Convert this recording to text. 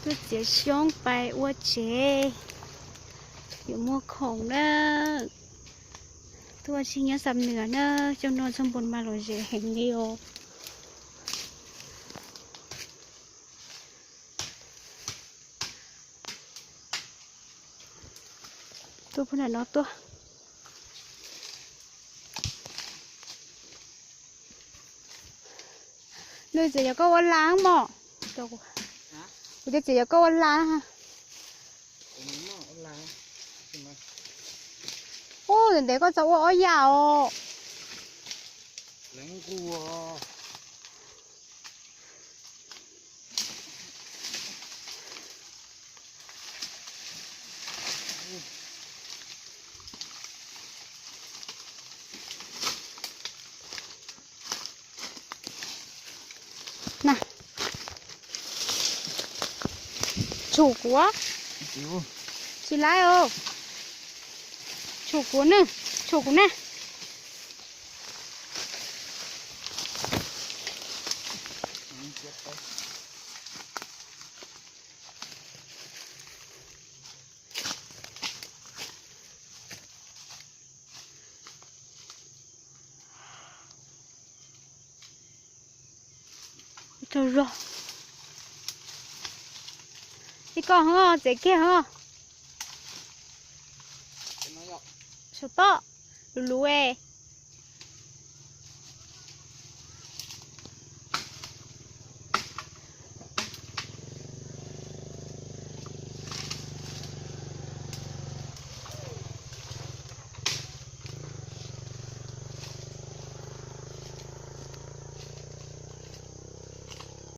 Tuaj txiav xyoob pais ua tsev, yuav muag khoom na. Tuaj ua si nyob Xam Nuas na, coj noj txog npua mas lom zem heev li os. Tuaj puag nram no tuaj. Nws txiav yog koj ua laj mog. Kuv txiav yog koj ua laj. Ub, ntev ntev koj txawj ua ob yam os. Na, tshum kuv. Tsis laib os. Tshum kuv na, tshum kuv na. Tsaug zog. Ib koj ho txiav kiag ho. Saum toj, luv luv.